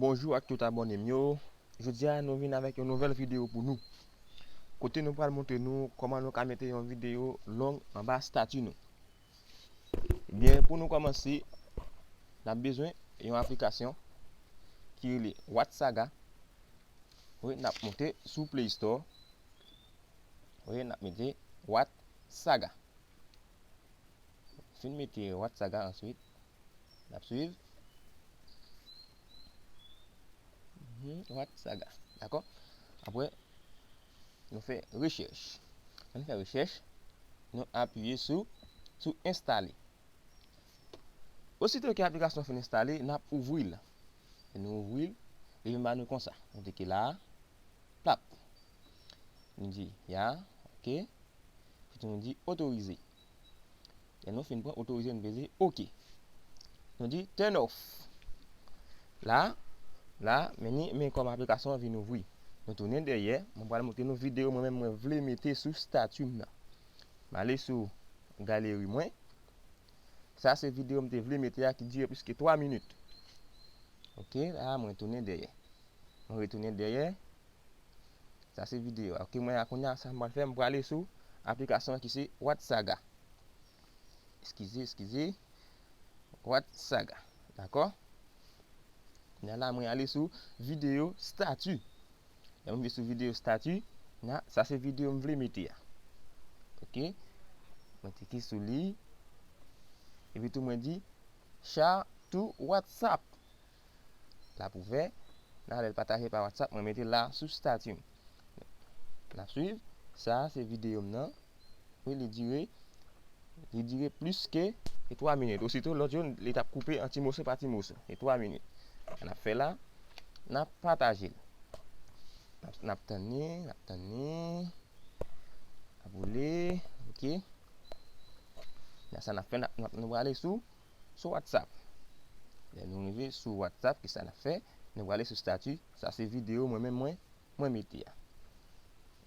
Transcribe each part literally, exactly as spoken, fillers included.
Bonjou ak tout abòne m yo. Jodi a nou vin avèk yon nouvèl videyo pou nou. Kote nou pral montre nou kòman nou ka mete yon videyo long anba stati nou. Ebyen, pou nou kòmanse, n ap bezwen yon aplikasyon ki rele WhatSaga. Wi, n ap monte sou Play Store. Wi, n ap mete WhatSaga. Fin mete WhatSaga answit. N ap swiv. Mhm, WhatSaga. Dakò? Apre, nou fè rechèch. Lè n fè rechèch, nou apiye sou, sou enstale. Osito ke aplikasyon fin enstale, n ap ouvri l. Lè nou ouvri l, li vin ba nou konsa. Nou klike la, plap. Nou di ya, oke. Epi tou nou di otorize. Lè nou fin pran otorize, nou peze oke. Nou di turn off. La, la, men ni, men kòm aplikasyon an vin ouvri. Nou tounen dèyè, mwen pral montre nou videyo mwen menm mwen vle mete sou stati m nan. M ale sou galeri mwen. Sa se videyo m te vle mete a ki dire plis ke twa minit. Oke, la mwen tounen dèyè. Mwen retounen dèyè. Sa se videyo a. Oke, mwen a kounye a, sa m pral fè, m prale sou aplikasyon ki se WhatSaga. Eskize, eskize. WhatSaga. Dakò? Kounye a la, mwen ale sou videyo stati. Lè mwen rive sou videyo stati, na, sa se videyo m vle mete a. Oke? Mwen klike sou li. Epi tou mwen di share to WhatsApp. L ap ouvè. N a lè l pataje pa WhatsApp, mwen mete l la sou stati m. N ap swiv. Sa a se videyo m nan. Wi, li dire, li dire plis ke, ke twa minit. Osito, lòt yo, li t ap koupe an ti moso pa ti moso. Se twa minit. Sa n ap fè la, n ap pataje l. N ap, n ap tann li, n ap tann li. L ap boule, oke. La sa n ap fè, n ap, n ap, nou prale sou, sou WhatsApp. Lè nou rive sou WhatsApp, kisa n ap fè? Nou prale sou stati. Sa se videyo mwen menm mwen, mwen mete a.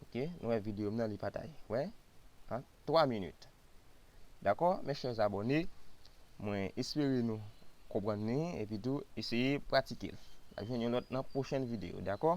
Oke, nou wè videyo m nan li pataje. Wè? An twa minit. Dakò, mes chers abonnés, mwen espere nou konprann li epi tou eseye pratike l. N ap jwenn yon lòt nan pwochèn videyo, dakò?